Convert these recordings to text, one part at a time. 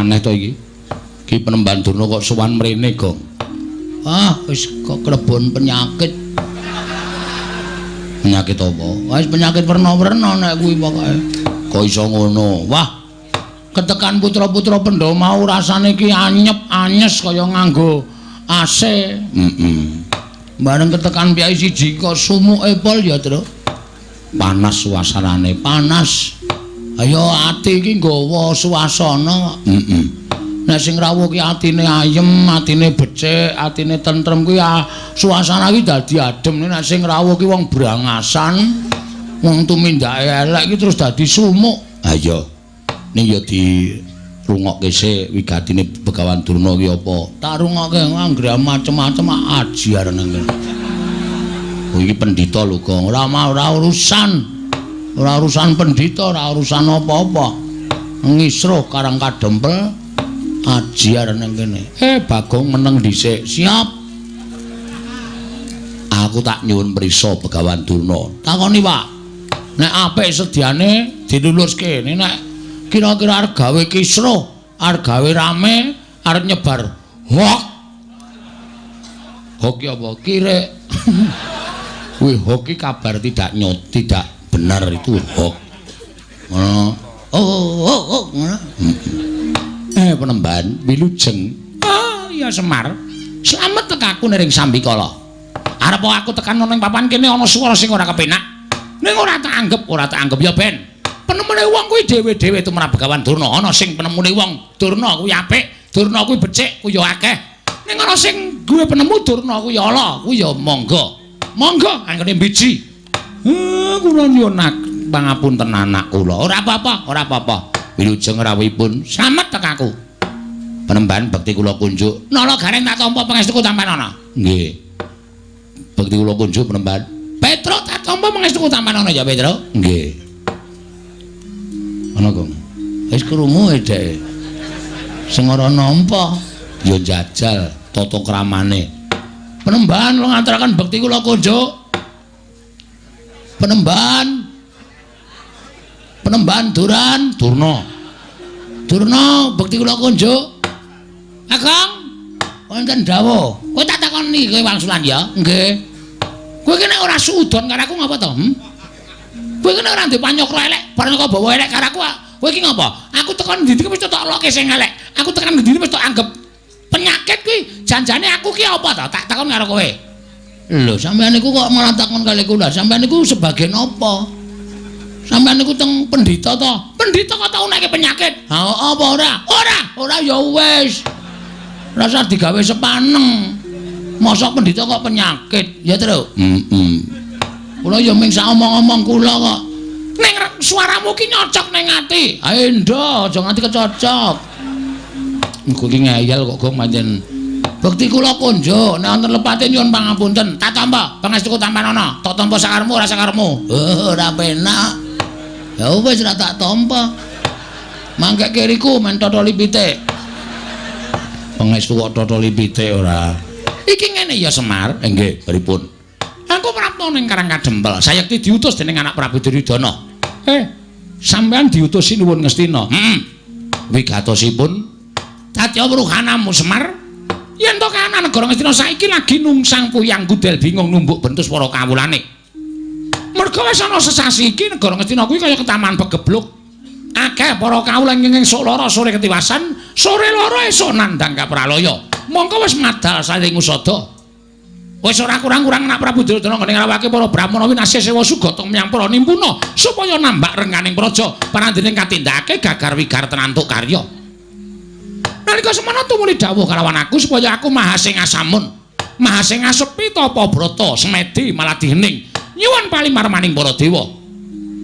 Aneh to iki. Ki Penemban Durna kok sowan mrene, Gong. Ah, wis kok klebon penyakit. Penyakit apa? Wis penyakit werna-werna nek kuwi pokoke. Kok iso ngono? Wah. Ketekan putra-putra Pandhawa mau rasane ki anyep, anyes kaya nganggo AC. Heeh. Bareng ketekan piyai siji kok sumuke pol ya, Tru. Panas suasanane, panas. Ayo ati iki nggawa suasana. Heeh. Nek sing rawuh ki atine ayem, atine becik, atine tentrem kuwi suasana ki dadi adem. Nek sing rawuh ki wong brangasan, wong tumindake elek ki terus dadi sumuk. Ha iya. Ning ya dirungokke sik wigatine Begawan Durna ki apa? Tak rungokke anggere macem-macem ajiar nang kene. Oh iki pendhita lho, Gong. Ora ora urusan. Ora urusan pendhita, ora urusan apa-apa. Ngisruh Karang Kadempel ajiar nang kene. Bagong meneng dhisik. Siap. Aku tak nyuwun prisa Begawan Durna. Takoni, Pak. Nek apik sediane diluluske. Nek kira-kira arep gawe kisruh, arep gawe rame, arep nyebar hoak. Hoak ki apa? Kirek. Kuwi hoak ki kabar tidak nyot, tidak benar itu hoak. Ngono. Oh, oh, oh, ngono. Penemban wilujeng. Ah, iya Semar. Slamet tekaku ning sambikala. Arep aku tekan ana ning papan kene ana swara sing ora kepenak. Ning ora tak anggep, ora tak anggep ya ben. Penemune wong kuwi dhewe-dhewe tumrap Begawan Durna. Ana sing penemune wong Durna kuwi apik, Durna kuwi becik, kuwi ya akeh. Ning ana sing duwe penemu Durna kuwi ala, kuwi ya monggo. Monggo anggone biji. Kula nyuwun pangapunten anak kula. Ora apa-apa, ora apa-apa. Wilujeng rawuhipun. Slamet tekaku. Penemban bekti kula kunjuk. Nala gareng tak tampa pangestuku tampanana. Nggih. Bekti kula kunjuk Penemban. Petro tak tampa pangestuku tampanana ya, Petro. Nggih. Ana, Gong. Wis krungu dhek. Sing ora nampa ya jajal tata kramane. Penemban kula ngaturaken bekti kula kunjuk. Penemban. Penemban Duran, Durna. Durna bekti kula kunjuk. Kakang, wonten dawuh. Kowe tak takoni kowe wangsulan ya? Nggih. Kowe ki nek ora suudon karo aku ngapa to? Hm? Kowe ki nek ora ndek panyokra elek, bareng kok bawa elek karo aku, kowe ki ngapa? Aku tekan ndi-ndi wis tok loke sing elek. Aku tekan ndi-ndi wis tok anggap penyakit kuwi. Janjane aku ki apa to? Tak takon karo kowe. Lho, sampeyan niku kok malah takon kali kula. Sampeyan niku sebagai napa? Sampeyan niku teng pendhita to? Pendhita kok tau nekke penyakit? Ha apa ora? Ora, ora ya wis. Rasa digawe sepaneng. Mosok pendhita kok penyakit, ya, Tru? Heeh. Kula ya ming sak omong-omong kula kok. Ning suaramu ki nyocok ning ati. Ae ndo, aja nganti kecocok. Engko ki ngeyel kok Gong pancen. Bekti kula kunjuk, nek wonten lepate nyuwun pangapunten. Tak tampa, pangestuku tampanana. Tak tampa sakarepmu ora sakarepmu. Oh, ora penak. Ya wis ora tak tampa. Mangke kiriku men totoli pitik. Pangestu kok totoli pitik ora. Iki ngene ya Semar. Nggih, pripun? Aku prapta ning Karang Kadempel. Sayekti diutus dening anak Prabu Duryudana. Sampeyan diutus sinuwun Ngastina. Heeh. Wigatosipun Satya Wruhanamu Semar. Yen to kahanan negara Ngastina saiki lagi nungsang puyang gudel bingung numbuk bentus para kawulane. Merga wis ana sesasi iki negara Ngastina kuwi kaya ketaman pegebluk. Akeh para kawula ing esuk lara sore ketiwasan, sore lara esuk nandhang kapralaya. Mongko wis madal saling usada. Wis ora kurang-kurang anak Prabu Duryudana nggone ngrawake para brahmana winasya sewa sugata menyang para nimpuna supaya nambak rengganing praja parandene katindakake gagar wigar tenantuk karya. Nalika semana tumuli dawuh kalawan aku supaya aku mahasingasamun, mahasingasepi tapa brata semedi maladih hening nyuwun palimarmaning para dewa.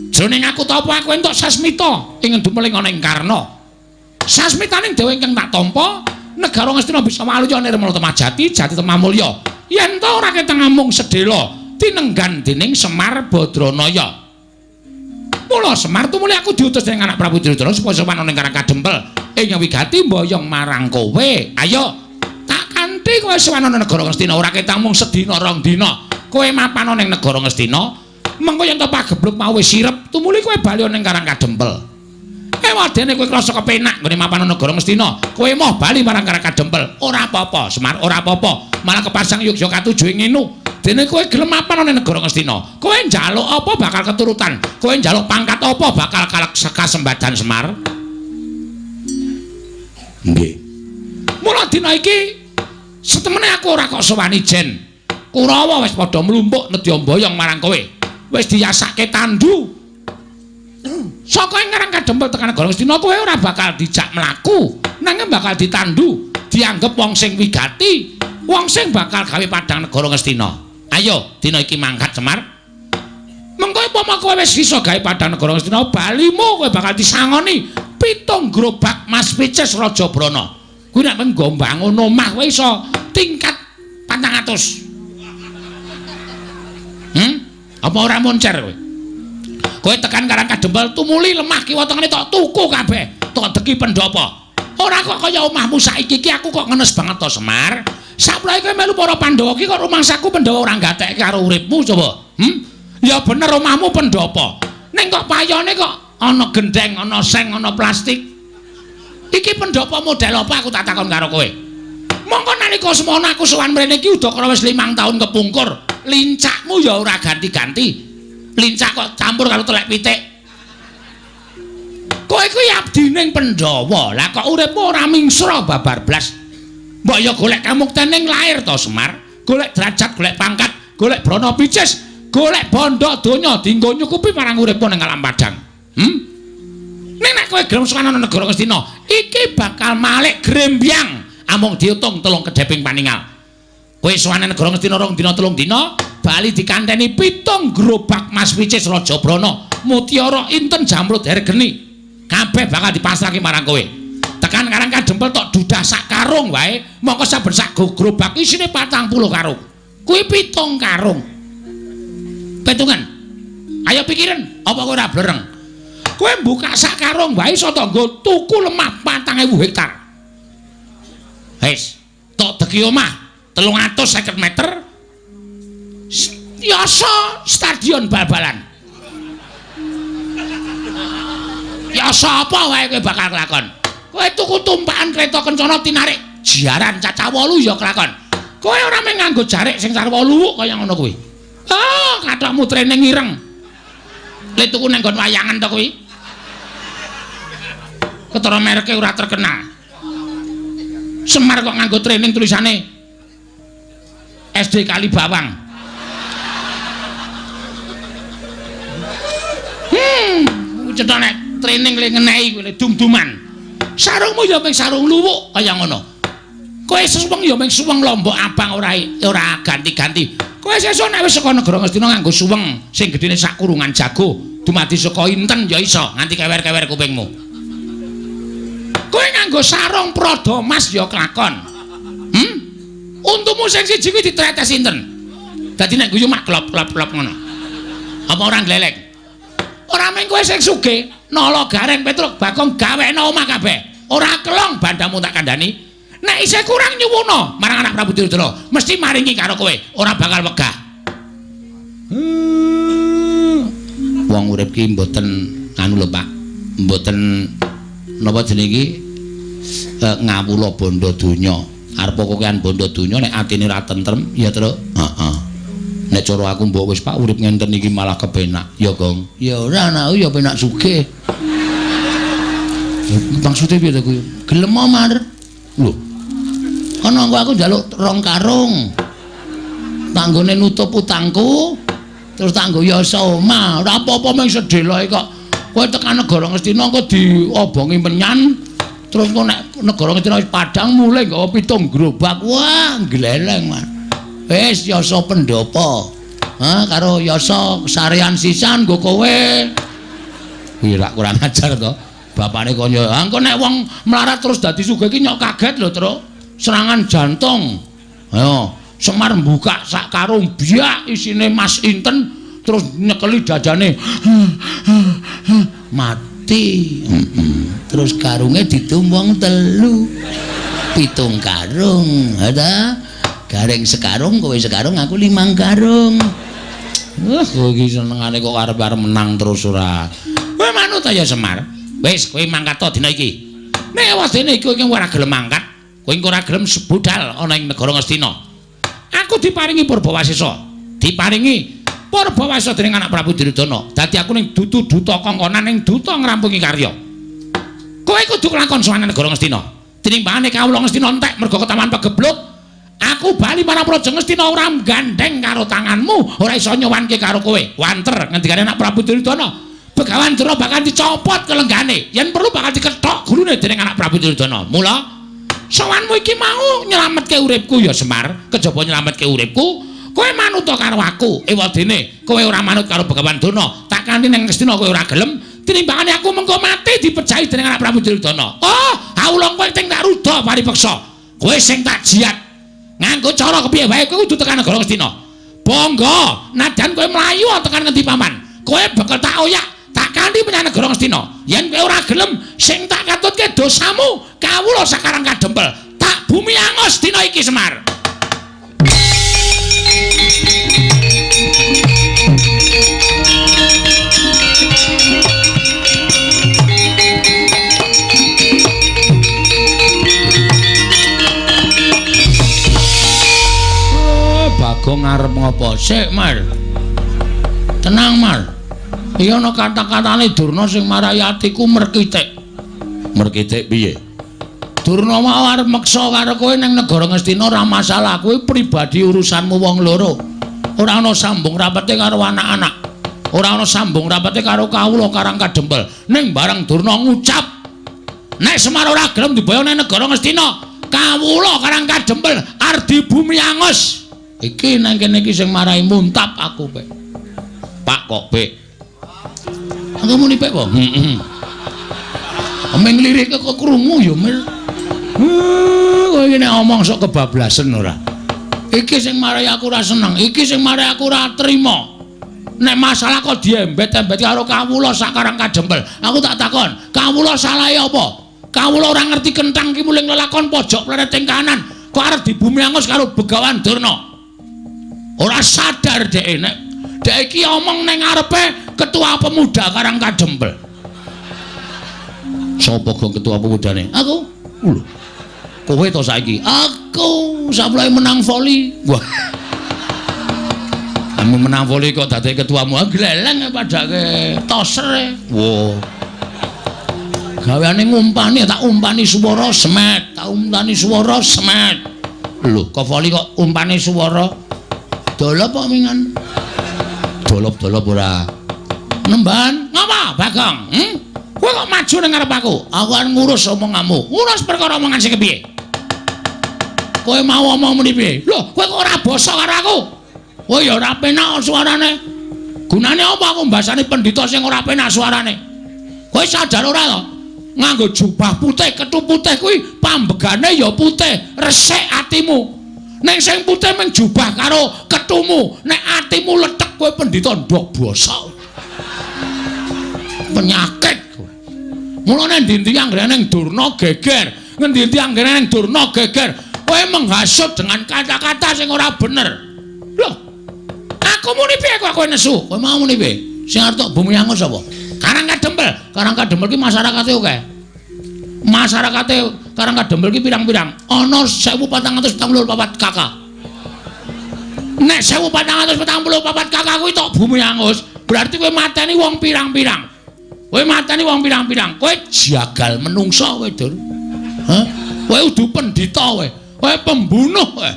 Jroning aku tapa aku entuk sasmita ing dumeling ana ing Karna. Sasmitaning dewa ingkang tak tampa negara Ngastina bisa waluya nirmala temajati jati temamulya. Yen ta ora keteng amung sedhela tinenggan dening Semar Badranaya. Mula Semar tumuli aku diutus dening anak Prabu Duryudana supaya sowan ana ing Karang Kadempel ing wigati mboyong marang kowe. Ayo tak kanthi kowe sowan ana negara Ngastina ora ketang mung sedina rong dina. Kowe mapan ana ing negara Ngastina, mengko yen to pagebluk mau wis sirep tumuli kowe bali ana ing Karang Kadempel. Ewadene kowe krasa kepenak nggone mapan negara Ngastina. Kowe moh bali marang Karang Kadempel. Ora apa-apa, Semar, ora apa-apa. Malah kepasang yogya katujuh ngene. Dene kowe gelem mapan ana negara Ngastina. Kowe njaluk apa bakal keturutan. Kowe njaluk pangkat apa bakal kasembadan Semar. Nggih. Mula dina iki setemene aku ora kok sowan ijen. Kurawa wis padha mlumpuk nedya mboyong marang kowe. Wis diyasake tandu. Saka ing Karang Kadempel tekan negara Ngastina kowe ora bakal dijak mlaku, nanging bakal ditandu, dianggep wong sing wigati, wong sing bakal gawe padhang negara Ngastina. Ayo, dina iki mangkat Semar. Mengko upama kowe wis iso gawe padhang negara Ngastina, balimu kowe bakal disangoni 7 gerobak Mas Picis Raja Brana. Kuwi nek nggo mbangun omah kowe iso tingkat 400. Apa ora moncer kowe? Kowe tekan Karang Kadempel tumuli lemah kiwa tengene tok tuku kabeh, tok deki pendhapa. Ora kok kaya omahmu saiki iki aku kok ngenes banget to Semar. Saplae kowe melu para Pandhawa iki kok rumangsaku Pandhawa ora gatekke karo uripmu coba. Ya bener omahmu pendhapa. Ning kok payone kok ana gendeng, ana seng, ana plastik. Iki pendhapa model apa aku tak takon karo kowe. Mongko nalika semono aku sowan mrene iki udakara wis 5 tahun kepungkur. Lincakmu ya ora ganti-ganti. Lincak kok campur karo telek pitik. Kowe kuwi abdining Pandhawa. Lah kok uripmu ora mingsra babar blas. Mbok ya golek kamukten ning lair to Semar. Golek derajat, golek pangkat, golek brana picis, golek bondo donya dienggo nyukupi marang uripmu ning alam padang. Ning nek kowe gelem sowan ana negara Ngastina, iki bakal malik grembyang amung diutung 3 kedheping paningal. Kowe sowan negara Ngastina 2 dina 3 dina, bali dikanteni 7 gerobak Mas Picis Raja Brana, mutiara inten jamrud hergeni. Kabeh bakal dipasrahke marang kowe. Tekan Karang Kadempel tok dudah sak karung wae, mongko saben sak gerobak isine 40 karung. Kuwi 7 karung. Pitungan. Ayo pikiran, apa kowe ora blereng? Kowe mbuka sak karung wae iso to nggo tuku lemah 4000 hektar. Wis, tok deki omah 350 meter. Yasa stadion bal-balan. Yasa apa wae kowe bakal kelakon? Kowe tuku tumpakan kereta kencana tinarik jaran cacah 8 ya kelakon. Kowe ora mung nganggo jarik sing sarwa luwuk kaya ngono kuwi. Ah, kathokmu training ireng. Le tuku nang nggon wayangan to kuwi. Ketara mereke ora terkenal. Semar kok nganggo training tulisane SD Kalibawang. Cetha nek training le ngenehi kuwi le dum-duman. Sarungmu ya mung sarung luwuk kaya ngono. Kowe suweng ya mung suweng lombok abang ora ganti-ganti. Kowe sesuk nek wis saka negara Ngastina nganggo suweng sing gedene sak kurungan jago, dumadi saka inten ya iso nganti kewer-kewer kupingmu. Kowe nganggo sarung Prada Mas ya kelakon. Untumu sing siji kuwi ditretes inten. Dadi nek guyu mak klop-klop-klop ngono. Apa ora gleleng? Ora mung kowe sing sugih, Nala Gareng Petruk Bagong gawekno omah kabeh. Ora kelong bandamu tak kandhani. Nek isih kurang nyuwuna marang anak Prabu Duryudana, mesti maringi karo kowe, ora bakal wegah. Wong urip ki mboten anu lho Pak. Mboten napa jenenge iki ngawula bondo donya. Arep kokean bondo donya nek atine ora tentrem ya, Truk. Heeh. Nek cara aku mbok wis Pak urip ngenten iki malah kepenak. Ya, Gong. Ya ora anakku ya penak sugih. Maksude piye to kuwi? Gelem Mar. Lho. Ana engko aku njaluk 2 karung. Tanggone nutup utangku, terus tanggo yasa omah. Ora apa-apa mung sedheloke kok. Kowe tekan negara Ngastina engko diobongi menyan, terus engko nek negara Ngastina wis padhang mulih nggawa 7 gerobak. Wah, gleleng, Mas. Wis yasa pendhapa. Ha karo yasa sarean sisan nggo kowe. Kuwi rak kurang ajar to. Bapane kaya, engko nek wong melarat terus dadi sugih iki nyok kaget lho, Truk. Serangan jantung. Ayo, Semar mbuka sak karung biak isine Mas Inten terus nyekeli dadane. Mati. Terus karunge didum wong 3. 7 karung. Ha ta? Gareng sekarung, kowe sekarung, aku 5 karung. Wah, kowe iki senengane kok arep-arep menang terus ora. Kowe manut ya Semar. Wis kowe mangkat to dina iki. Nek wadene iki kowe ora gelem mangkat, kowe ora gelem budal ana ing negara Ngastina. Aku diparingi Purbawasesa. Diparingi Purbawasesa dening anak Prabu Duryudana. Dadi aku ning dudu duta kongkonan ning duta ngrampungi karya. Kowe kudu kelakon sowan negara Ngastina. Tinimbangane kawula Ngastina entek mergo ketaman pegebluk. Aku bali marang Praja Ngastina ora gandeng karo tanganmu, ora iso nyowanke karo kowe. Wanter ngendikane anak Prabu Duryudana. Begawan Durna bakal dicopot kelenggane. Yen perlu bakal dikethok gulune dening anak Prabu Duryudana. Mula sowanmu iki mau nyelametke uripku ya Semar, kejaba nyelametke uripku, kowe manut karo aku. Ewadene kowe ora manut karo Begawan Durna, tak kanthi ning Ngastina kowe ora gelem, tinimbangane aku mengko mati dipejahi dening anak Prabu Duryudana. Oh, awula kowe sing tak ruda paripeksa. Kowe sing tak jiat. Nganggo cara kepiye wae kowe kudu tekan negara Ngastina. Bangga, nadyan kowe mlayu tekan ngendi paman. Kowe bakal tak oyak, tak kanthi menyang negara Ngastina. Yen kowe ora gelem, sing tak katutke dosamu, kawula sakarang kadempel. Tak bumi angus dina iki Semar. Bagong arep ngopo? Sik, Mar. Tenang, Mar. Iya ana kata-katane Durna sing marai atiku merkitik. Merkitik piye? Durna mau arep meksa karo kowe ning negara Ngastina ora masalah, kowe pribadi urusanmu wong loro. Ora ana sambung rapete karo anak-anak. Ora ana sambung rapete karo kawula Karang Kadempel. Ning bareng Durna ngucap, nek Semar ora gelem diboyong ning negara Ngastina, kawula Karang Kadempel arep bumi angus. Iki nang kene iki sing marai muntap aku, Pek. Pak kok, Pek. Aku muni Pek apa? Heeh. Omeng lirik kok krungu ya, Mir. Kowe iki nek omong sok kebablasen ora. Iki sing marai aku ora seneng, iki sing marai aku ora trima. Nek masalah kok diembet-embet karo kawula sakarang kadempel. Aku tak takon, kawula salahe apa? Kawula ora ngerti kenthang ki muling lelakon pojok plereting kanan. Kok arep dibumi angus karo Begawan Durna. Ora sadar dhek nek dhek iki omong ning ngarepe ketua pemuda Karang Kadempel. Sapa gong ketua pemudane? Aku. Lho. Kowe to saiki? Aku saplai menang voli. Wah. Kamu menang voli kok dadi ketuamu? Gleleng padake toser. Wah. Gaweane ngumpani, tak umpani swara semet, tak umpani swara semet. Lho, kok voli kok umpani swara? Dolop kok mingan? Dolop-dolop ora. Nemban, ngapa Bagong? Kowe kok maju ning ngarep aku? Aku kan ngurus omonganmu. Ngurus perkara omongan sing kepiye? Kowe mau omong muni piye? Lho, kowe kok ora basa karo aku? Kowe ya ora penak suarane. Gunane apa aku mbasani pendhita sing ora penak suarane? Kowe sadar ora to? Nganggo jubah putih, kethu putih kuwi pambegane ya putih, resik atimu. Ning sing putih mung jubah karo kethumu, nek atimu lethek kowe pendhita ndok basa. Penyakit kowe. Mulane endi-endi anggere ning Durna geger, ngendi-endi anggere ning Durna geger, kowe menghasut dengan kata-kata sing ora bener. Lho, aku muni piye kok kowe nesu? Kowe mau muni piye? Sing arep tok bumi angus apa? Karang Kadempel. Karang Kadempel ki masyarakate akeh. Masyarakate Karang Kadempel ki pirang-pirang. Ana 1444 KK. Nek 1444 KK kuwi tok bumi angus, berarti kowe mateni wong pirang-pirang. Kowe mateni wong pirang-pirang. Kowe jagal menungsa kowe, Dur. Hah? Kowe udu pendhita kowe. Kowe pembunuh kowe.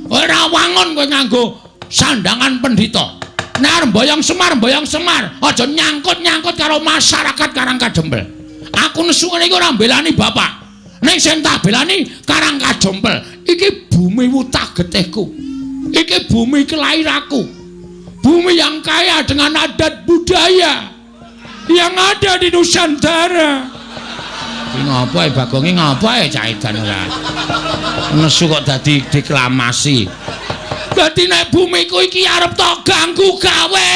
Kowe ora wangun kowe nganggo sandangan pendhita. Nek arep mboyong Semar, mboyong Semar, aja nyangkut-nyangkut karo masyarakat Karang Kadempel. Aku nesu ngene iki ora mbelani bapak. Ning sing tak belani Karang Kadempel. Iki bumi wutah getihku. Iki bumi kelahiranku. Bumi yang kaya dengan adat budaya yang ada di Nusantara. Iki ngopo e Bagonge ngopo e cah edan ora. Nesu kok dadi deklamasi. Dadi nek bumiku iki arep tok ganggu gawe,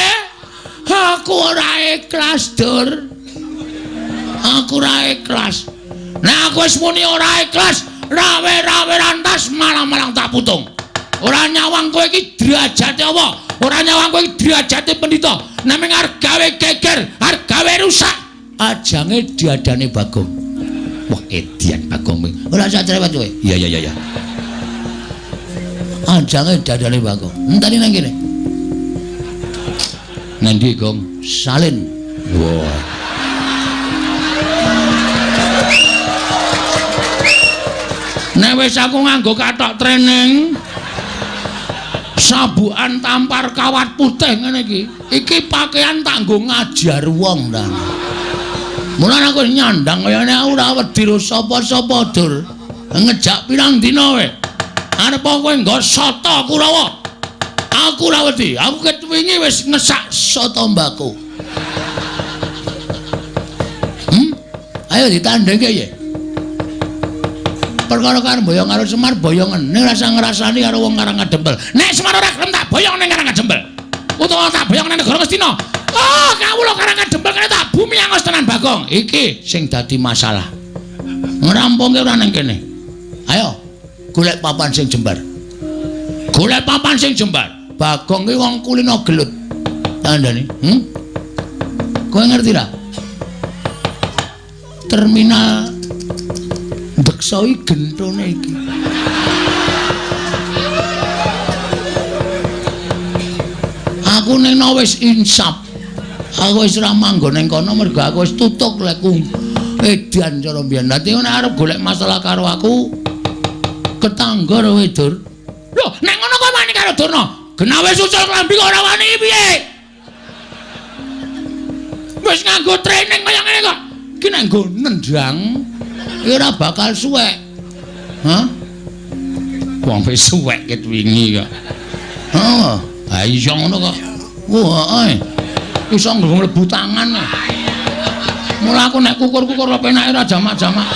aku ora ikhlas, Dur. Aku ora ikhlas. Nek aku wis muni ora ikhlas, rawe-rawe rantas malang-malang tak putung. Ora nyawang kowe iki derajate apa? Ora nyawang kowe iki derajate pendhita. Nek mung arep gawe geger, arep gawe rusak. Ajange diadane Bagong. Wah, edian Bagong kuwi. Ora usah cerewet kowe. Iya iya iya. Ajange diadane Bagong. Enteni nang kene. Nang ndi, Gong? Salin. Wah. Nek wis aku nganggo kathok training, sabukan tampar kawat putih ngene iki. Iki pakaian tak nggo ngajar wong ta. Mulane aku nyandang kayane aku ora wedi ro sapa-sapa, Dur. Ngejak pirang dina kowe. Arep kowe nggo soto Kurawa. Aku ora wedi. Aku ket wingi wis ngesak soto mbako. Ayo ditandhengke ya. Perkara karo boyong karo Semar boyongen ning rasa ngrasani karo wong Karang Kadempel. Nek Semar ora gelem tak boyong ning Karang Kadempel. Utawa tak boyong ning negara Ngastina. Oh, kawula Karang Kadempel kene tak bumi angos tenan Bagong. Iki sing dadi masalah. Ngrampungke ora ning kene. Ayo, golek papan sing jembar. Golek papan sing jembar. Bagong ki wong kulino gelut. Tandane, Kowe ngerti ra? Terminal Deksoi gentone iki. Aku ning wis insap. Aku wis ora manggon ning kono mergo aku wis tutuk lekku edan cara mbiyen. Dadi nek arep golek masalah karo aku ketangga kowe, Dur. Lho, nek ngono kowe wani karo Durna. Genah wis ucul klambi kok ora wani piye? Wis nganggo training kaya ngene kok. Iki nek nggo nendang ora bakal suwek. Hah? Wong wis suwek ket wingi kok. Heeh. Ha iya ngono kok. Wah, heeh. Iso mlebu tangan. Mula aku nek kukur-kukur penake ora jamak-jamak.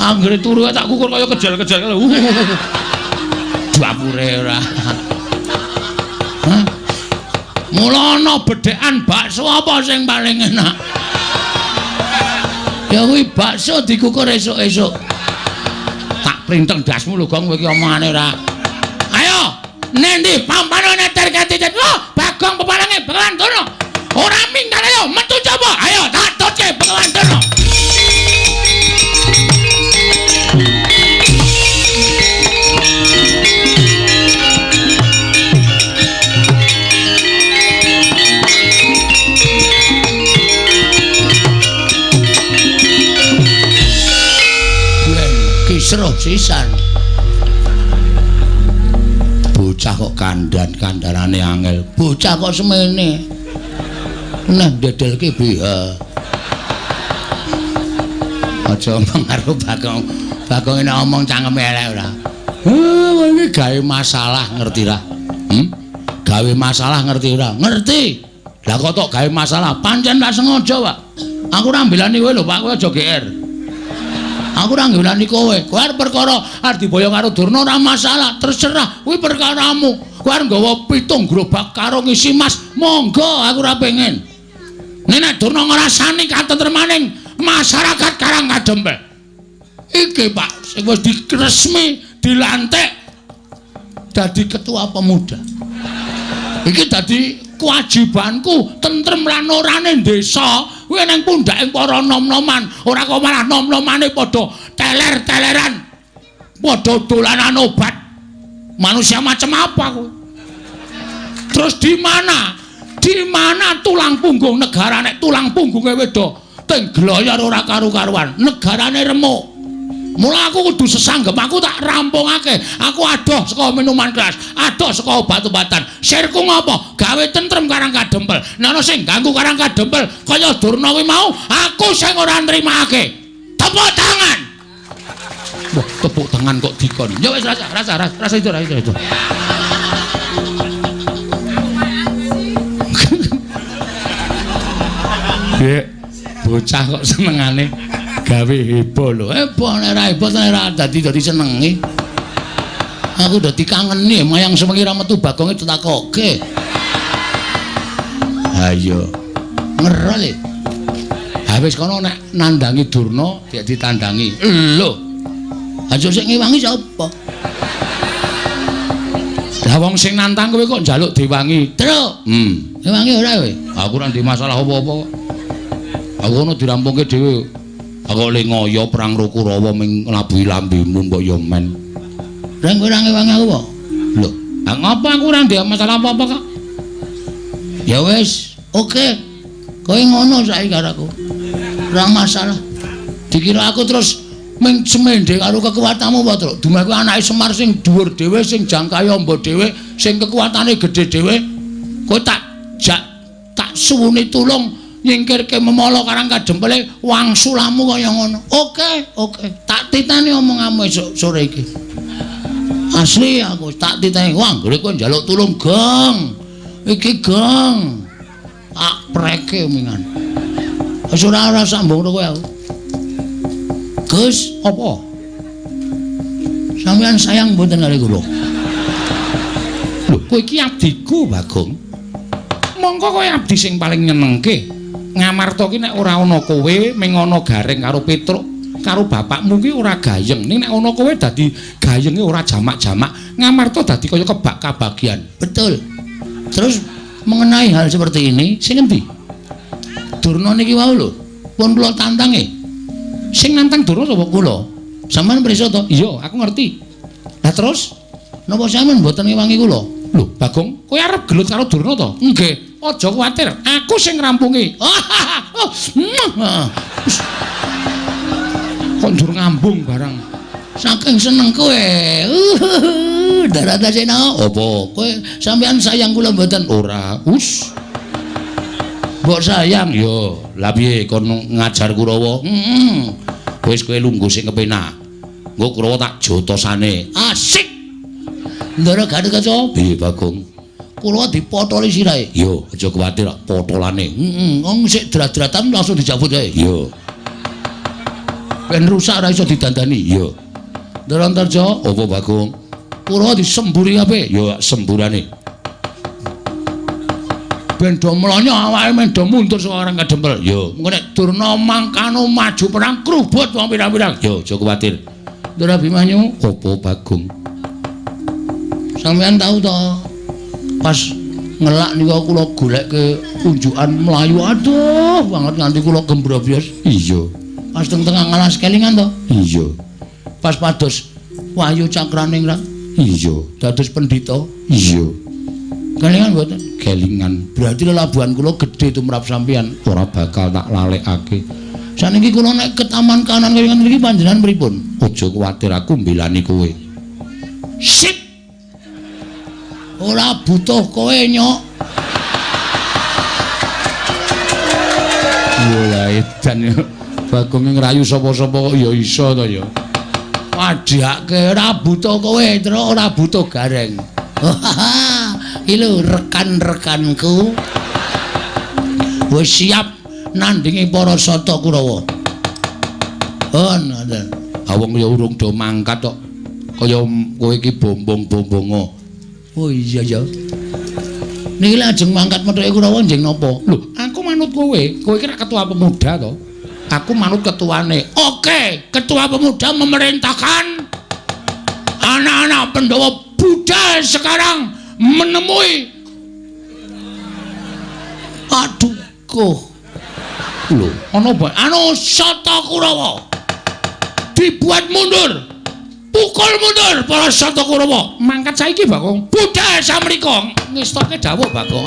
Anggere turu tak kukur kaya kejel-kejel. Dapure ora. Hah? Mula ana bedhekan bakso apa sing paling enak? Ya kuwi bakso dikukur esuk-esuk. Tak printeng dasmu lho, Gong, kowe iki omongane ora. Ayo, nendi pampane neter ketitet. Lho, Bagong pepalange Begawan Durna. Ora minggat ayo metu coba. Ayo tak tutke Begawan Durna. Kisruh sisan. Bocah kok kandan-kandanane angel. Bocah kok semene. Nah ndedelke BH. Aja omong karo Bagong. Bagong nek omong cangkeme elek ora. Heh, iki gawe masalah ngerti ra? Gawe masalah ngerti ora? Ngerti. Lah kok tok gawe masalah? Pancen tak sengaja, Pak. Aku ora mbelani kowe lho, Pak. Kowe aja GR. Aku ora ngelani kowe. Kowe arep perkara arep diboyong karo Durna ora masalah, terserah. Kuwi perkaramu. Kowe arep nggawa 7 gerobak karo ngisi mas, monggo aku ora pengen. Nek Durna ngrasani katentremaning masyarakat Karang Kadempel. Iki Pak, sing wis diresmi dilantik dadi ketua pemuda. Iki dadi kewajibanku tentrem lan orane desa. Kuwi nang pundhake para nom-noman, ora kok malah nom-nomane padha teler-teleran. Padha dolanan obat. Manusia macam apa kowe? Terus di mana? Di mana tulang punggung negara nek tulang punggunge wedo teng gloyor ora karu-karuan, negarane remuk. Mula aku kudu sesanggem, aku tak rampungake. Aku adoh saka minuman keras, adoh saka obat-obatan. Sirku ngopo? Gawe tentrem Karang Kadempel. Nek ana sing ganggu Karang Kadempel kaya Durna kuwi mau, aku sing ora nrimake. Tepuk tangan. Wah, tepuk tangan kok dikon. Ya wis rasa rasa rasa itu rasa itu. Dek, bocah kok senengane gawe heboh lho. Heboh nek ora heboh nek ora dadi dadi senenge. Aku dadi kangeni mayang sewengi ra metu Bagonge ditakoke. Ha iya. Ngerol e. Ha wis kono nek nandangi Durna dik ditandangi. Lho. Aja sing ngewangi sapa? Lah wong sing nantang kowe kok njaluk diwangi. Truk. Diwangi ora kowe? Aku ora ndek masalah apa-apa kok. Aku ngono dirampungke dhewe. Aku le ngoyo perang karo Kurawa ming nglabuhi lambemu mbok yo men. Lah kowe ora ngewangi aku kok. Lho, ha ngopo aku ora ndek masalah apa-apa kok. Ya wis, oke. Kowe ngono saiki karo aku. Ora masalah. Dikira aku terus ming semende karo kekuatanmu apa, Truk? Dumeh kuwi anake Semar sing dhuwur dhewe, sing jangkahe amba dhewe, sing kekuatane gedhe dhewe. Kowe tak jak tak suwuni tulung nyingkirke memala karang kadempele wangsulamu kaya ngono. Oke, oke. Tak titani omonganmu esuk sore iki. Asli aku tak titani. Wah, anggere kowe njaluk tulung, Gong. Iki Gong. Tak preke mingan. Wis ora sambung kowe aku. Gus, apa? Sampeyan sayang mboten kali kula? Lho, kowe iki abdiku, Bagong. Mongko kowe abdi sing paling nyenengke. Ngamarta ki nek ora ana kowe, ming ana Gareng karo Petruk, karo bapakmu ki ora gayeng. Ning nek ana kowe dadi gayenge ora jamak-jamak. Ngamarta dadi kaya kebak kabagian. Betul. Terus mengenai hal seperti ini, sing endi? Durna niki wau lho, pun kula tantange. Sing nantang Durna sapa? Kula. Sampeyan pirsa to? Iya, aku ngerti. Lah terus napa sampeyan mboten ngewangi kula? Lho, Bagong, kowe arep gelut karo Durna to? Nggih. Aja kuwatir, aku sing ngrampungi. Kok njur ngambung barang. Saking seneng kowe. Daratasena. Apa? Kowe sampeyan sayang kula mboten? Ora. Us. Mbok sayang ya. Lah piye kon ngajar Kurawa? Heeh. Wis kowe lungguh sing kepenak. Engko Kurawa tak jotosane. Asik. Ndara Gatotkaca. Piye Bagong? Kurawa dipotoli sirahe. Yo, aja kuwatir potolane. Heeh, wong sik drat-dratan langsung dijabut kae. Yo. Ben rusak ora iso didandani. Yo. Ndara Antarja, apa Bagong? Kurawa disemburi kabeh. Yo semburane. Ben do mlonyo awake men do mundur saka orang kadempel. Yo, engko nek Durna mangkano maju perang krubut wong pirang-pirang. Yo, aja kuwatir. Ndara Abimanyu, apa Bagong? Sampeyan tau to pas ngelak niku kula golekke unjukan mlayu aduh banget nganti kula gembrobyos. Iya. Pas teng tengah ngalas kelingan to? Iya. Pas pados Wahyu Cakraningrat? Iya. Dados pendhita? Iya. Kelingan mboten? Kelingan. Berarti lelabuhan kula gedhe tumrap sampeyan, ora bakal tak lalekake. Saniki kula nek ke taman kanan kelingan mriki panjenengan pripun? Aja kuwatir, aku mbelani kowe. Sip. Ora butuh kowe, Nyok. Yo lah edan yo. Bagong ngrayu sapa-sapa kok ya iso to ya. Wadhake ora butuh kowe, Truk, ora butuh Gareng. Iki lho rekan-rekanku wis siap nandingi para Sata Kurawa. Oh, ngoten. Ha wong ya urung do mangkat kok. Kaya kowe iki bombong-bombongo. Oh iya ya. Niki lajeng mangkat methuke Kurawa njeng napa? Lho, aku manut kowe. Kowe iki rak ketua pemuda to. Aku manut ketuane. Oke, ketua pemuda memerintahkan anak-anak Pandhawa budal sekarang menemui Aduh. Lho, ana apa? Anu Sata Kurawa. Dibuat mundur. Pukul mundur para Sata Kurawa. Mangkat saiki, Bagong. Budal samrika. Ngestoke dawuh, Bagong.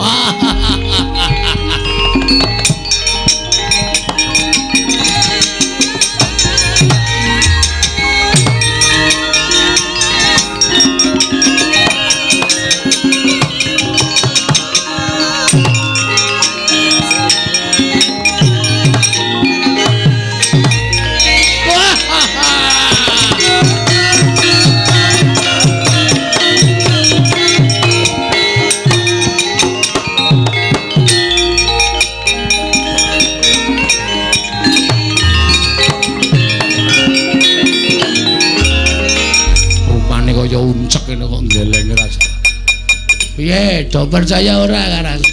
Piye, do percaya ora karo aku?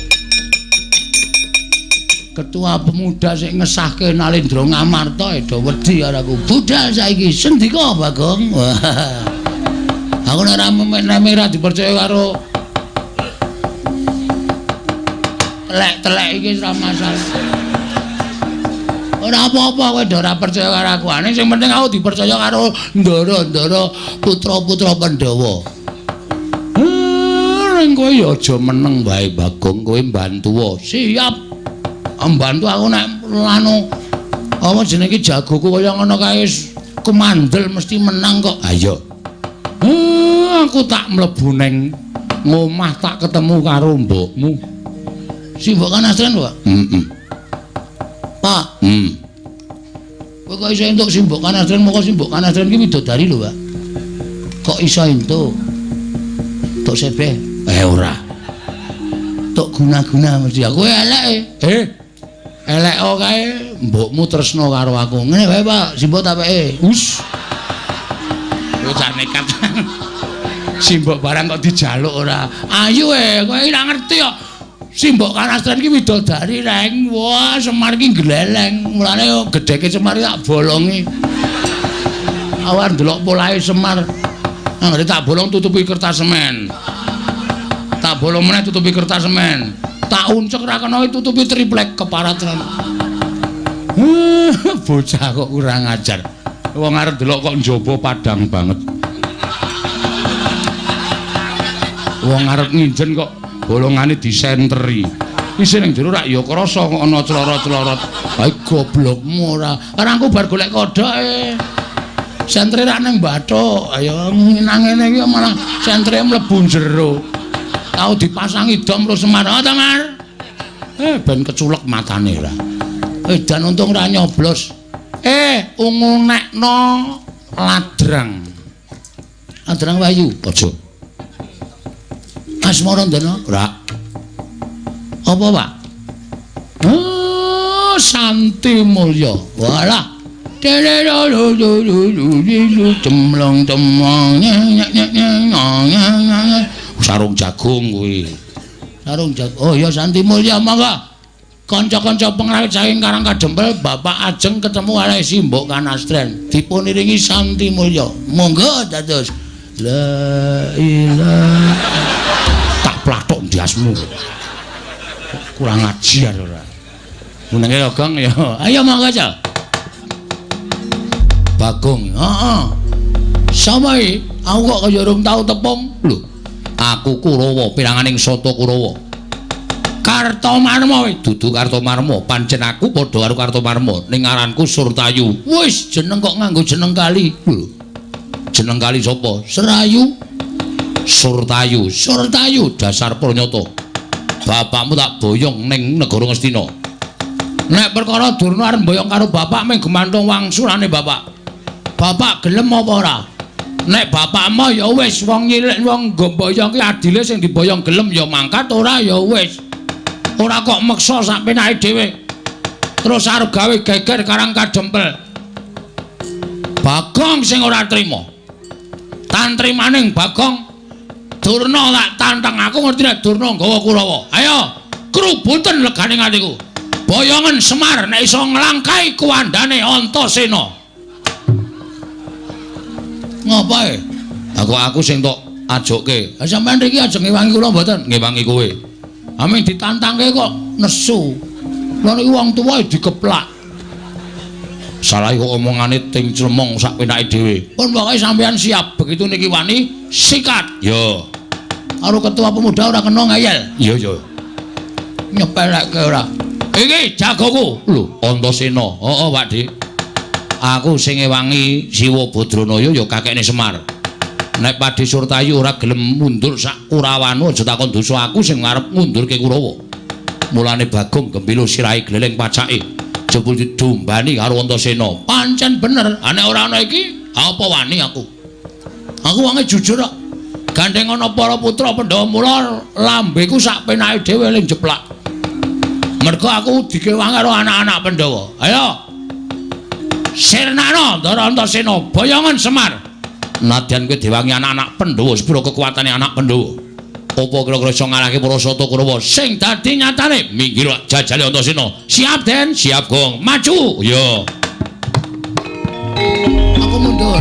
Ketua pemuda sing ngesahke Nalendra Ngamarta do wedi karo aku. Budal saiki, sendika Bagong. Aku nek ora ora dipercaya karo telek-telek iki ora masalah. Ora apa-apa kowe ora percaya karo aku. Ane sing penting aku dipercaya karo ndara-ndara putra-putra Pandhawa. Ning kowe ya aja meneng wae Bagong, kowe mbantuwa. Siap. Mbantu aku nek anu apa jenenge iki jagoku kaya ngono kae kemandel mesti menang kok. Ayo. Aku tak mlebu ning ngomah tak ketemu karo mbokmu. Si mbok Kanastren, Pak? Heeh. Pak. Kowe kok iso entuk si mbok Kanastren, moko si mbok Kanastren ki widodari lho, Pak. Kok iso entuk? Tok sebeh? Ora. Tok guna-guna mesti aku eleke. Elek kae mbokmu tresna karo aku. Ngene wae, Pak, si mbok tak peke. Us. Bocah nekat. Simbok barang kok dijaluk ora. Ayo kowe ora ngerti kok. Simbok Kanastren iki widodari reng. Wah, Semar iki gleleng. Mulane gedheke Semar tak bolongi. Awar ndelok polahe Semar. Anggere tak bolong tutupi kertas semen. Tak bolong meneh tutupi kertas semen. Tak uncek ra kena tutupi triplek keparat. Bocah kok kurang ajar. Wong arep ndelok kok njaba padang banget. Wong arep nginjen kok bolongane disenteri. Isih ning jero rak ya krasa kok ana clorot-clorot. Ha goblokmu ora. Karangku bar golek kodhoke. Sentere rak ning bathuk. Ayo nang ngene iki malah sentere mlebu jero. Tau dipasangi dom terus Semar. Oh, Mar. Ben keculek matane ora. Dan untung ora nyoblos. Ungu nekno ladrang. Ladrang Wayu, aja. Asmarandana? Ora. Apa, Pak? Oh, Santi Mulya. Walah. Cemlong cemlong. Sarung jagung kuwi. Sarung jagung. Oh ya Santi Mulya monggo. Kanca-kanca pengrawit saking Karang Kadempel Bapak ajeng ketemu karo si Mbok Kanastren. Dipuniringi Santi Mulya. Monggo dados. La ilaha. Tak plathok ndiasmu. Kurang ajar ora. Menenge Gong ya. Ayo monggo aja. Bagong. Heeh. Sama iki, aku kok kaya urung tau tepung. Lho, aku Kurawa piranganing Sata Kurawa. Kartomarma kuwi dudu Kartomarma, pancen aku padha karo Kartomarma ning ngaranku Surtayu. Wis jeneng kok nganggo jeneng kali. Lho. Jeneng kali sapa? Serayu. Surtayu. Surtayu dasar pranyata. Bapakmu tak boyong ning negara Ngastina. Nek perkara Durna arep mboyong karo bapak mung gemantung wangsulane bapak. Bapak gelem apa ora? Nek bapakmu ya wis wong nyilek wong nggo mboyong ki adile sing diboyong gelem ya mangkat, ora ya wis. Ora kok meksa sak penake dhewe. Terus arep gawe geger Karang Kadempel. Bagong sing ora trima. Tantrimaning Bagong Durna tak tantang aku ngerti nek Durna nggawa Kurawa. Ayo, krubuten legane atiku. Boyongen Semar nek iso nglangkai kuwandane Antasena. Ngopo e? Aku sing tok ajokke. Ha sampean mriki ajeng ngewangi kula mboten? Ngewangi kowe. Aming ditantangke kok nesu. Lha niki wong tuwa dikeplak. Salah kok omongane ting clemong sak penake dhewe. Pun pokoke sampean siap begitu niki wani sikat. Yo. Karo ketua pemuda ora kena ngeyel. Iya iya. Nyepelekke ora. Iki jagoku. Lho, Antasena. Heeh, Pak Dik. Aku sing ngewangi Siwa Badranaya ya kakekne Semar. Nek Padhe Surtayu ora gelem mundur sak Kurawanu aja takon dosa aku sing arep ngundurke Kurawa. Mulane Bagong gembilo sirahe gleleng pacake. Jebul didumbani karo Antasena. Pancen bener. Ha nek ora ana iki, apa wani aku? Aku wonge jujur kok. Gandeng ana para putra Pandhawa mula lambeku sak penake dhewe ling jeplak. Mergo aku dikewangi karo anak-anak Pandhawa. Ayo. Sirnana Ndara Antasena, boyongen Semar. Nadyan kowe diwangi anak-anak Pandhawa, sepiro kekuatane anak Pandhawa? Apa kira-kira iso ngalahke para Sata Kurawa? Sing dadi nyatane minggir jajale Antasena. Siap, Den? Siap, Gong. Maju. Ya. Aku mundur.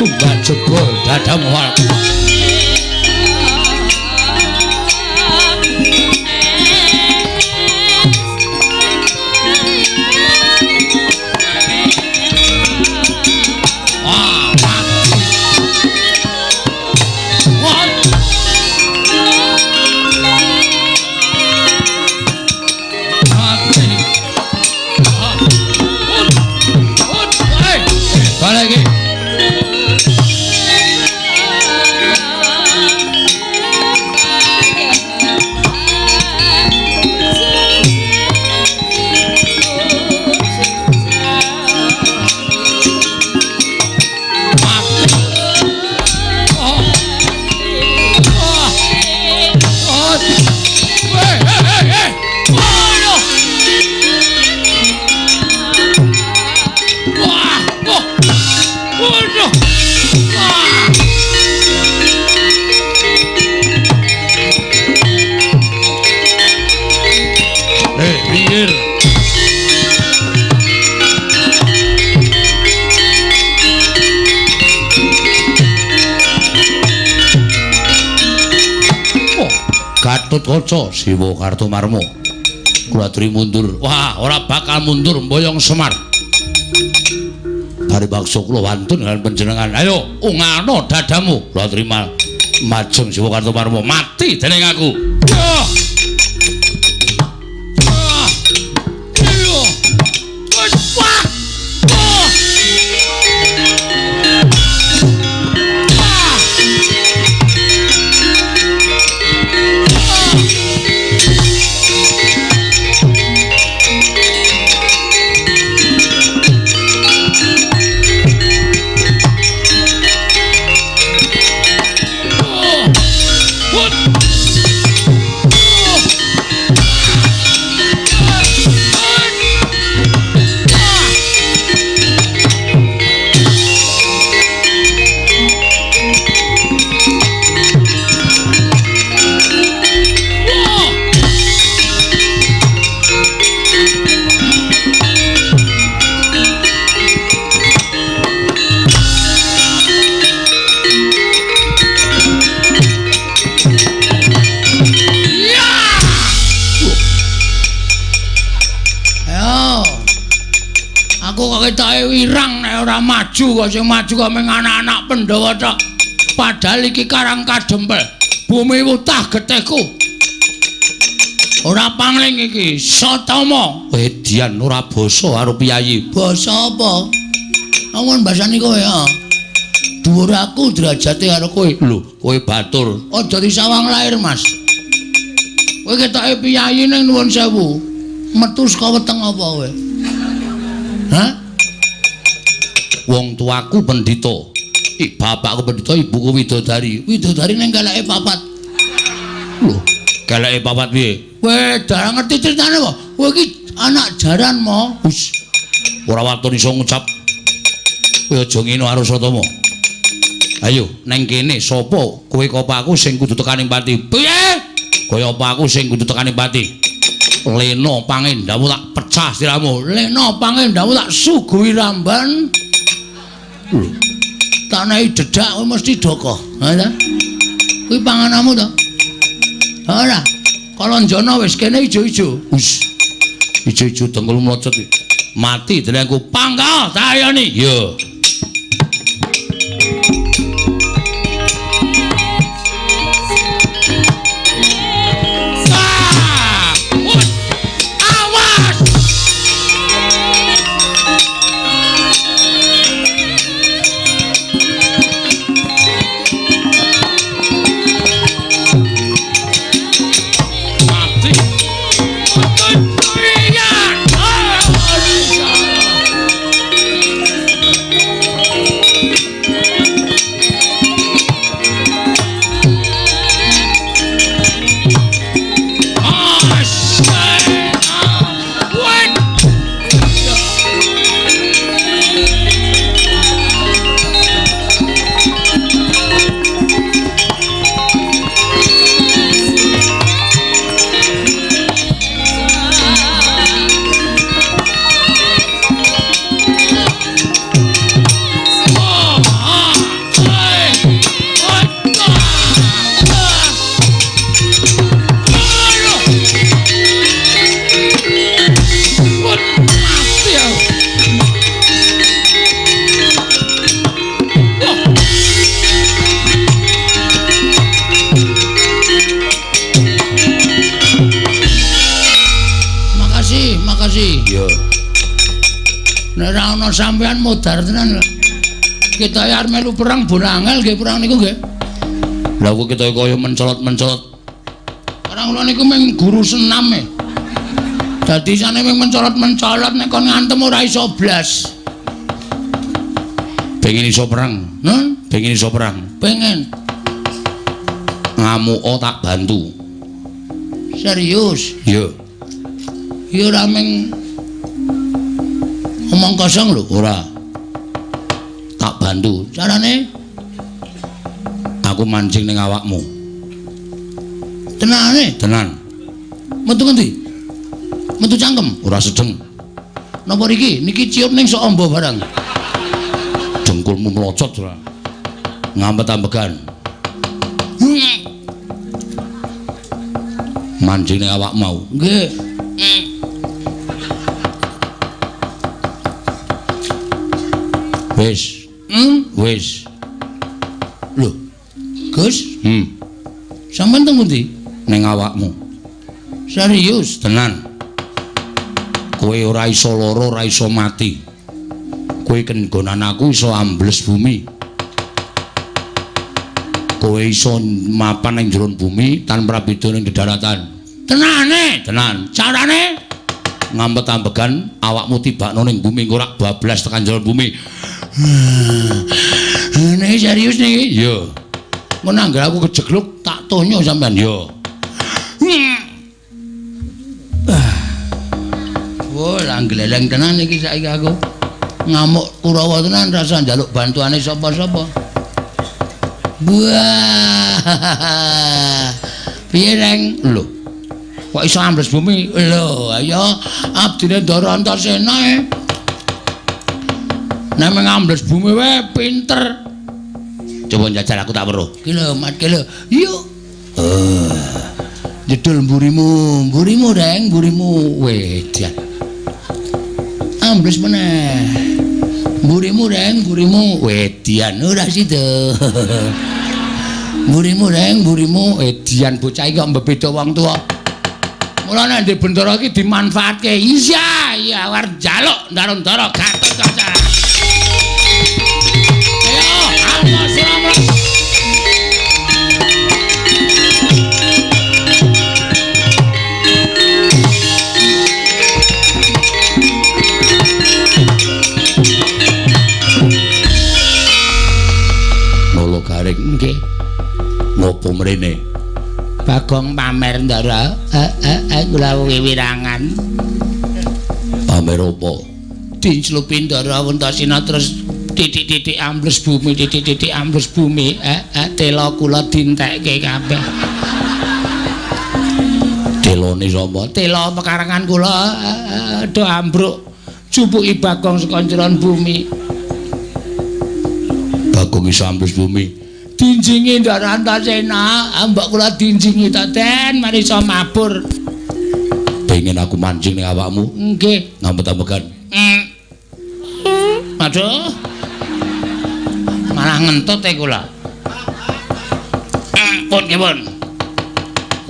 Tumbak jebol dadamu. Gatotkaca Siwa Kartomarma. Kula aturi mundur. Wah, ora bakal mundur mboyong Semar. Bari bakso kula wantun dengan panjenengan. Ayo, ungano dadamu. Kula aturi majeng Siwa Kartomarma mati dening aku. Wirang nek ora maju kok sing maju kok mung anak-anak Pandhawa tok. Padahal iki Karang Kadempel, bumi wutah getihku. Ora pangling iki, Satama. Edian ora basa karo piyayi. Basa apa? Amun basane kowe ya. Dhuwur aku derajate karo kowe. Lho, kowe batur. Aja disawang lair, Mas. Kowe ketoke piyayi ning nuwun sewu. Metu saka weteng apa kowe? Hah? Wong tuaku pendhita. Bapakku pendhita, ibuku widodari. Widodari ning keleke papat. Lho, keleke papat piye? Kowe darah ngerti critane apa? Kowe iki anak jaran mo. Wis. Ora waton iso ngucap. Kowe aja ngene karo Satama. Ayo, neng kene sapa kowe apa aku sing kudu tekaning pati? Piye? Kowe apa aku sing kudu tekaning pati? Lena pangendamu tak pecah siramu. Lena pangendamu tak suguhi ramban. Lho, tanahi dedak kowe mesti doko. Ha ta? Kuwi pangananmu to? Ora. Kalanjana wis kene ijo-ijo. Wis. Ijo-ijo dengkul mlocot. Mati delengku pangkal tayoni. Ya. Iya. Nek ora ana sampean modar tenan. Kita arep melu perang bonangel nggih perang niku nggih. Lah kok kita kaya mencolot-mencolot. Perang kula niku mung guru senam e. Dadi isane mung mencolot-mencolot nek kon ngantem ora iso blas. Pengen iso perang? Hah? Pengen iso perang? Pengen. Ngamuka tak bantu. Serius? Iya. Ya ora mung omong kosong lho, ora. Tak bantu. Carane aku mancing ning awakmu. Tenane? Tenan. Metu ngendi? Metu cangkem? Ora sedeng. Napa riki? Niki ciut ning sok amba barang. Dengkulmu mlocot ora. Ngampet-ambegan. Mancing ning awak mau. Nggih. Wis. Wis. Lho. Gus? Sampeyan teng pundi? Ning awakmu. Serius? Tenan. Kowe ora iso lara, ora iso mati. Kowe kenggonan aku iso ambles bumi. Kowe iso mapan ning jero bumi tanpa beda ning dedaratan. Tenane? Tenan. Carane? Ngampet-ambegan awakmu tibakno ning bumi engko rak bablas tekan jero bumi. Nek serius niki? Iya. Mun anggere aku kejegluk tak tonyo sampean. Iya. Wah, lah gleleng tenan iki saiki aku. Ngamuk Kurawa tenan rasa njaluk bantuane sapa-sapa. Wah. Piye, Reng? Lho. Kok iso ambles bumi? Lho, ayo abdine Ndara Antasena e. Nek ngambles bumi wae pinter. Coba njajal aku tak weruh. Ki lho, Mat, ki lho. Yuk. Jedul mburimu, mburimu Reng, mburimu. Wedan. Ambles meneh. Mburimu Reng, mburimu. Wedian ora sida. Mburimu Reng, mburimu. Edian bocah iki kok mbebeda wong tuwa. Mula nek ndek bendara iki dimanfaatke. Iya, iya arep njaluk Ndara-ndara Gatotkaca. Ayo, ayo sira. Nolo garing nggih. Ngopo mrene? Bagong pamer Ndara. Kula wiwirangan. Pamer apa? Dinclupi Ndara Antasena terus titik-titik ambles bumi, titik-titik ambles bumi. Tela kula dintekke kabeh. Telone sapa? Tela pekarangan kula do ambruk. Jupuki Bagong saka njeron bumi. Bagong iso ambles bumi. Dinjingi Ndara Antasena, mbok kula dinjingi ta Den, mari iso mabur. Pengen aku mancing ning awakmu? Nggih. Ngampet-ambegan. Aduh. Malah ngentut e kula. Pun nggih, pun.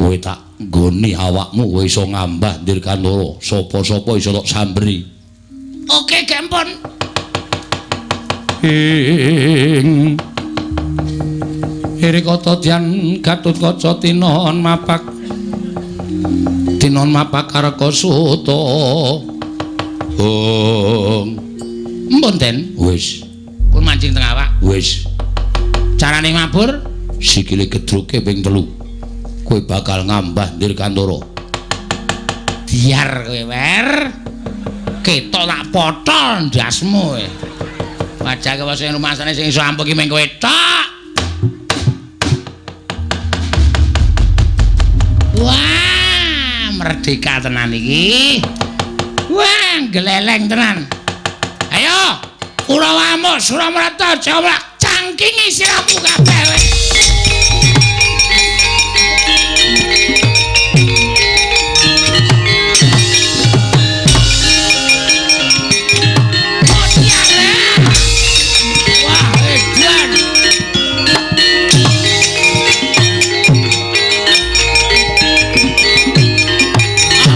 Kowe tak nggoni awakmu kowe iso ngambah Dirgantara, sapa-sapa iso tok samberi. Oke, gempon. Ing Irikata dyan Gatotkaca tinon mapak tinon mapak kareka suta. Ong. Mpun Den. Wis. Pun mancing teng awak. Wis. Carane mabur sikile gedruke ping 3. Kowe bakal ngambah Dirgantara. Biar kowe wer. Ketok tak potol ndasmu kowe. Wajah kowe sing rumasane sing iso ampuh ki mung kowe tok. Wah, merdeka tenan iki. Wah, gleleng tenan. Ayo, Kurawa amuk, Suramrata, Jawa cangkingi siramu kabeh kowe. Wah, edan.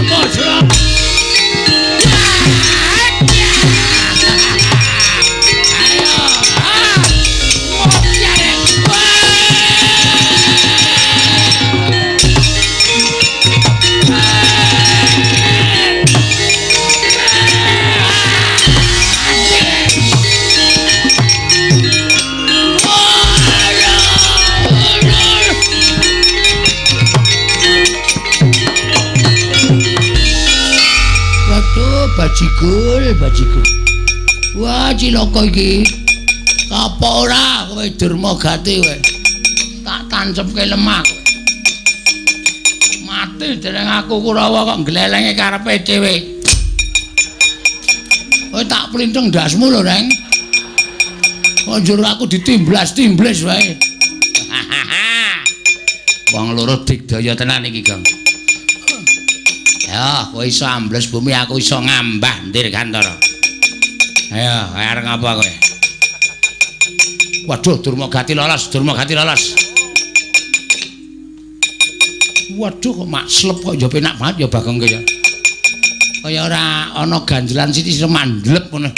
Amuk, Suram. Wah, Bajigul, bajigul. Wah, cilaka iki. Apa ora kowe Durmagati kowe? Tak tancepke lemah kowe. Mati dereng aku Kurawa kok glelenge karepe dhewe. Kowe tak plintheng ndasmu lho, Reng. Kok njur aku ditimblas-timblis wae. Wong loro digdaya tenan iki, Gong. Ya, kowe iso ambles bumi, aku iso ngambah Dirgantara. Ayo, arep ngapa kowe? Waduh, Durmagati lolos, Durmagati lolos. Waduh, kok makslep kok ya penak banget ya Bagong ya. Kaya ora ana ganjelan sithik iso mandlep ngono.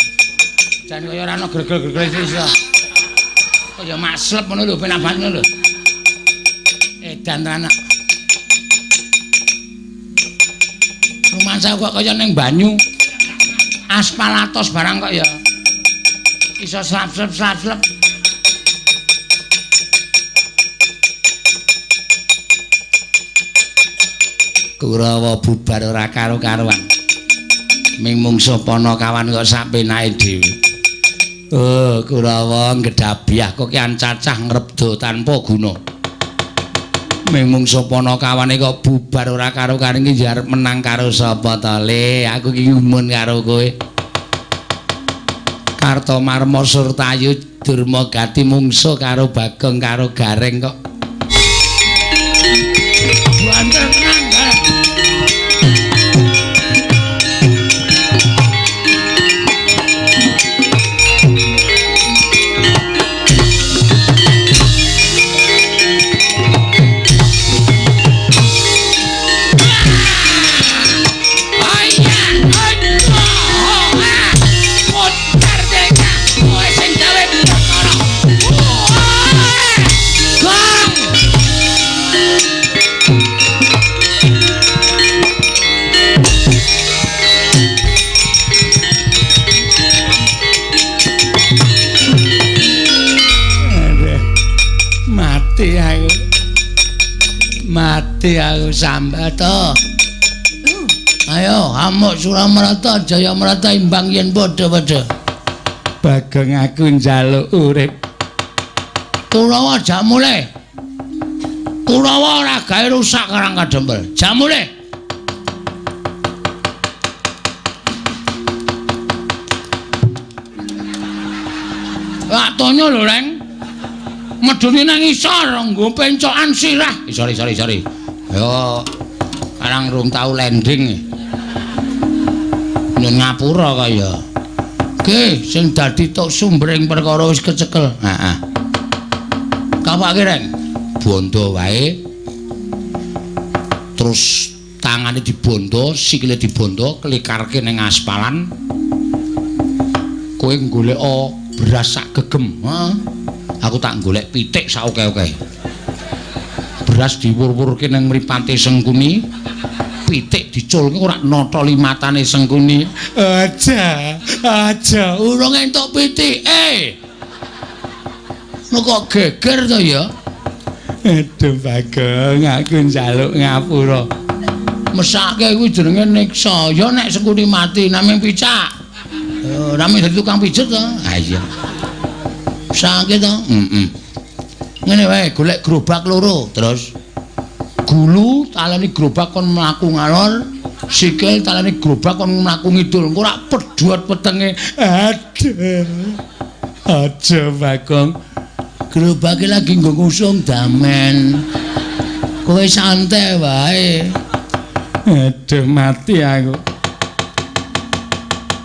Jan kaya ora ana gregel-gregel sithik iso. Kaya makslep ngono lho, penak banget ngono lho. Edan tenan. Rumangsa kok kaya ning banyu. Aspal atos barang kok ya. Iso slap-slap-slap-slap. Kurawa bubar ora karo-karuan. Ming mungsuh Panakawan kok sak penake dhewe. Oh, Kurawa ngedhabiah kok kian cacah ngrebda tanpa guna. Ming mungsuh Panakawane kok bubar ora karo-karuan iki arep menang karo sapa to, Le? Aku iki gumun karo kowe. Kartomarma Surtayu Durmagati mungsuh karo Bagong karo Gareng kok. Banter tenan. Mati aku sambat to. Ayo amuk Suramarta Jayamarta imbang yen padha-padha. Bagong aku njaluk urip. Kurawa jak mulih. Kurawa ora gawe rusak Karang Kadempel. Jak mulih. Lak tonyo lho, Reng. Medune nang isor nggo pencokan sirah. Sorry. Yo karang rung tau landing. Nyun ngapura kaya. Ki sing dadi tok sumbering perkara wis kecekel. Heeh. Kapake, Reng? Bondo wae. Terus tangane dibondo, sikile dibondo, klikarke ning aspalan. Kowe goleka beras sak gegem. Heeh. Aku tak golek pitik sak oke-oke. Beras diwur-wurke ning mripate Sengkuni, pitik diculke ora notoli matane Sengkuni. Aja, aja, urung entuk pitik. Lho kok geger to ya? Aduh Bagong, aku njaluk ngapura. Mesake kuwi jenenge niksa. Ya nek Sengkuni mati namung picak. Namung dadi tukang pijet to. Ha iya. Sakit to? Heeh. Ngene wae, golek gerobak loro, terus gulu taleni gerobak kon mlaku ngalor, sikil taleni gerobak kon mlaku ngidul. Engko rak pedhot petenge. Aduh. Aja Bagong. Gerobake lagi nggo ngusung damen. Kowe santai wae. Aduh mati aku.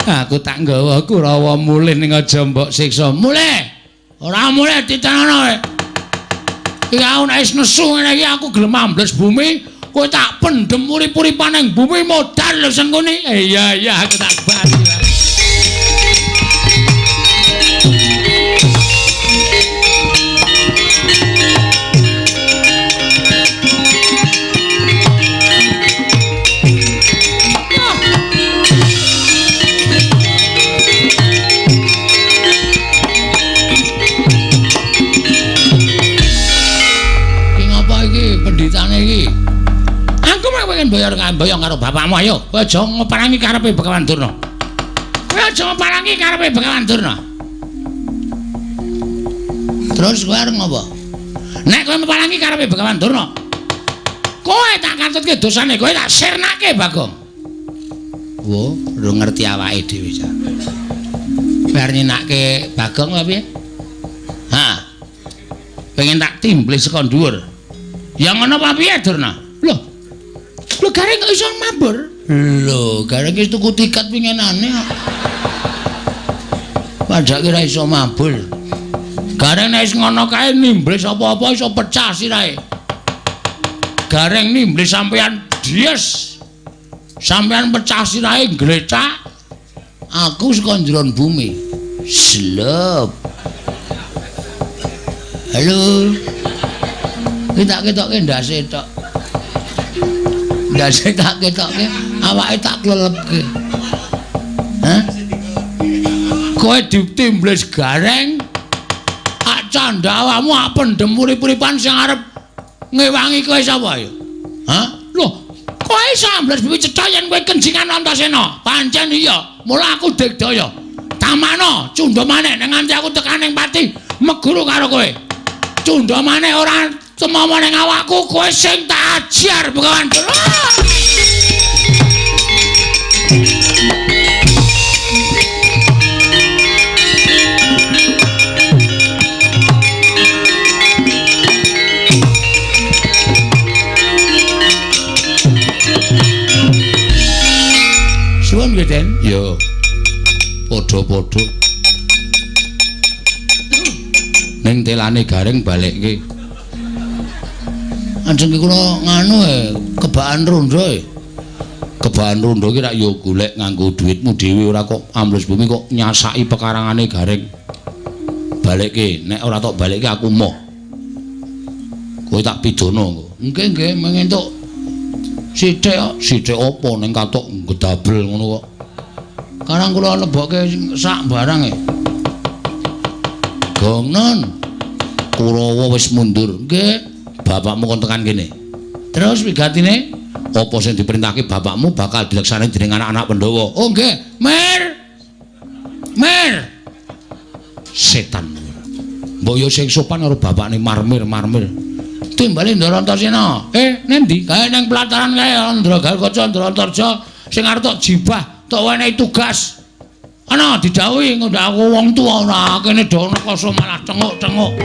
Aku tak nggawa Kurawa mulih ning aja mbok siksa. Mulih. Ora mulih ditenono kowe. Iki aku nek wis nesu ngene iki aku gelem ambles bumi, kowe tak pendhem urip-uripan ning bumi modar lho Sengkuni. Iya iya aku tak bali. arep mboyong karo bapakmu ayo. Kowe aja ngeparangi karepe Begawan Durna. Kowe aja ngeparangi karepe Begawan Durna. Terus kowe arep ngopo? Nek kowe ngeparangi karepe Begawan Durna, kowe tak katutke dosane, kowe tak sirnake Bagong. Wo, ora ngerti awake dhewe jan. Kowe arep nyenake Bagong apa piye? Ha. Pengen tak timblis saka dhuwur. Ya ngono apa piye Durna? Lho. Lho gareng kok iso mabur? Lho, gareng wis tuku tiket winginane kok. Padake ora iso mabur. Gareng nek wis ngono kae nimblis apa-apa iso pecah sirahe. Gareng nimblis sampean dies. Sampean pecah sirahe glecak. Aku saka njeron bumi. Slep. Halo. Iki tak ketokke ndase tok. Ndase tak ketokke, awake tak klelepke. Hah? Kowe ditimblis gareng. Ak candha awakmu ak pendem urip-uripan sing arep ngewangi kowe sapa ya? Hah? Loh, kowe iso ambles bumi cetha yen kowe kenjingan Antasena. Pancen iya, mula aku digdaya. Tamano, cundha maneh nek nganti aku tekan ning pati meguru karo kowe. Cundha maneh ora tumomo ning awakku, kowe sing tak ajar Begawan Durna. Suwun nggih, Den. Ya. Padha-padha. Ning telane gareng balekke. Anjeng kula nganu kebaan rondo e. Kebaan rondo ki rak ya golek nganggo dhuwitmu dhewe ora kok ambles bumi kok nyasaki pekarangane gareng. Balekke, nek ora tok balekke aku moh. Kowe tak pidana engko. Nggih, nggih, mengentuk sithik kok. Sithik apa ning katok gedabel ngono kok. Karang kula lebokke sak barang e. Gongnon. Kurawa wis mundur. Nggih. Bapakmu kon tekan kene. Terus wigatine apa sing diperintahke bapakmu bakal dilaksanani dening anak-anak Pandhawa. Oh nggih, Mir. Mir. Setan. Mbok yo sing sopan karo bapakne marmir-marmir. Timbali Ndara Antasena. Nendi? Kae ning pelataran kae Ndra Garukaca, Ndra Antarja sing arep tok jibah, tok wenehi tugas. Ana didhawuhi ngundhak aku wong tuwa ora kene do nekoso malah tenguk-tenguk.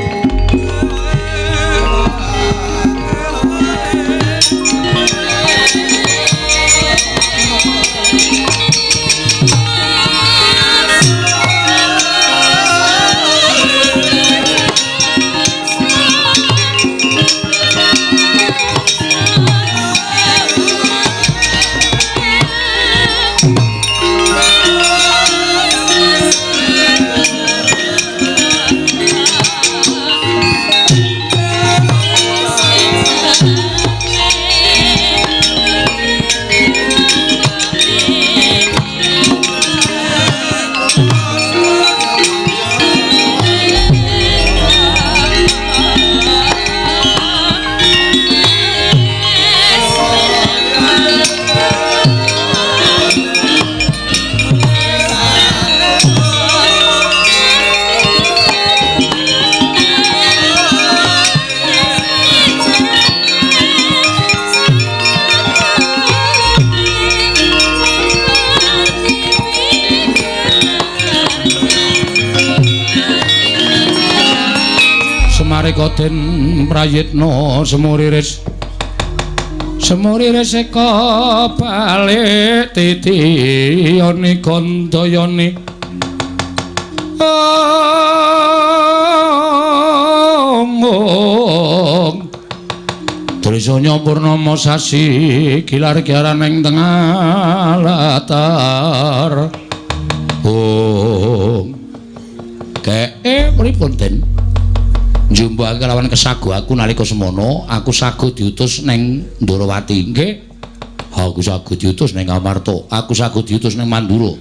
Semarika den prayitna semuriris semuriris eka balik titiyane gandayane omong Trisanya purnama sasi gilar-gilaran ing tengah latar. Oh. Keke pripun Den? Njumbake lawan kesago aku nalika semono, aku sago diutus ning Ndorowati. Nggih. Aku sago diutus ning Amarta, aku sago diutus ning Mandura.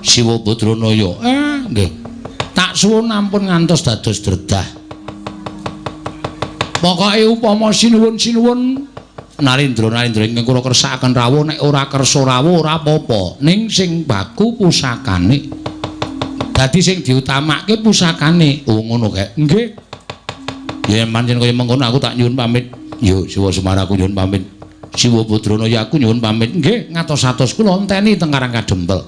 Siwa Badranaya. Nggih. Tak suwun ampun ngantos dados dredah. Pokoke upama sinuwun-sinuwun Narendra-narendra ingkang kula kersakaken rawuh nek ora kersa rawuh ora apa-apa. Ning sing baku pusakane. Dadi sing diutamake pusakane. Oh ngono kae. Nggih. Yen pancen kaya mengkono aku tak nyuwun pamit. Yo Siwa Semar aku nyuwun pamit. Siwa Putrana ya aku nyuwun pamit. Nggih, ngatos-atos kula enteni teng Karang Kadempel.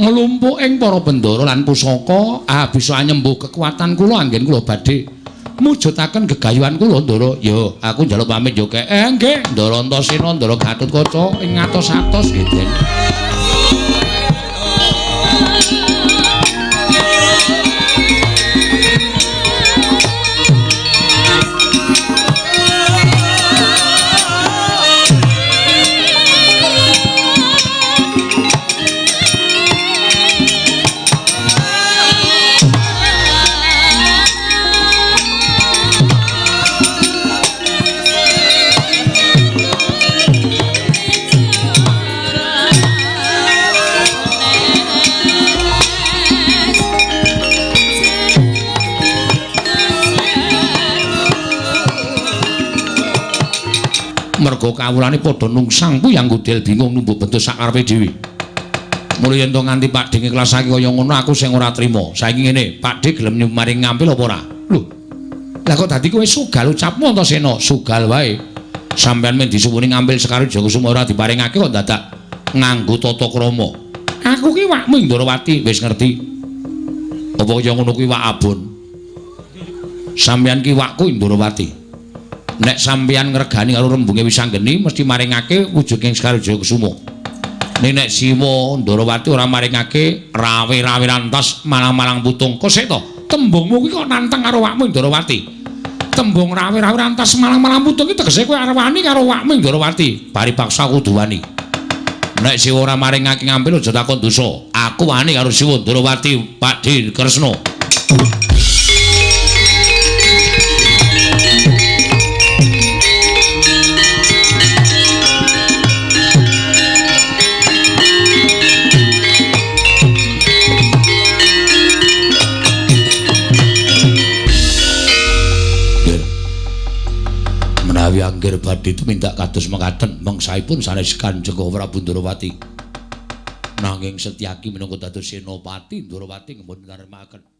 Nglumpuk ing para bendara lan pusaka, bisa nyembuh kekuatan kula anggen kula badhe mujudaken gegayuhan kula Ndara. Yo, aku njaluk pamit yo kek. Nggih, Ndara Antasena, Ndara Gatotkaca ing ngatos-atos nggih, Den. Merga kawulane padha nungsang puyang gudel bingung numbuk bentuk sakarepe dhewe. Mula yen to nganti Pakdhe ngiklasake kaya ngono aku sing ora trima. Saiki ngene, Pakdhe gelem maring ngampil apa ora? Lho. Lah kok dadi kowe sugal ucapmu Antasena? Sugal wae. Sampeyan men disuwuni ngampil Sekar Wijaya ora diparingake kok dadak nganggo tata krama. Aku ki wakmu Ndrawati wis ngerti. Apa kaya ngono kuwi wak abon? Sampeyan ki wakku Ndrawati. Nek sampeyan ngregani karo rembunge Wisanggeni mesti maringake wujuding Sekar Wijaya Kusuma. Ning nek Siwa Ndrawati ora maringake rawe-rawe rantas malang-malang putung. Kok sik to? Tembungmu kuwi kok nantang karo wakmu Ndrawati. Tembung rawe-rawe rantas malang-malang putung iki tegese kowe arep wani karo wakmu Ndrawati. Bari paksa kudu wani. Nek Siwa ora maringake ngampil aja takon dosa. Aku wani karo Siwa Ndrawati, Pakdhe Kresna. Menawi angger badhe tumindak kados mekaten mangsaipun sanes Kanjeng Prabu Ndrawati. Nanging Setyaki minangka dados senopati Ndrawati nggih mboten nrimakaken.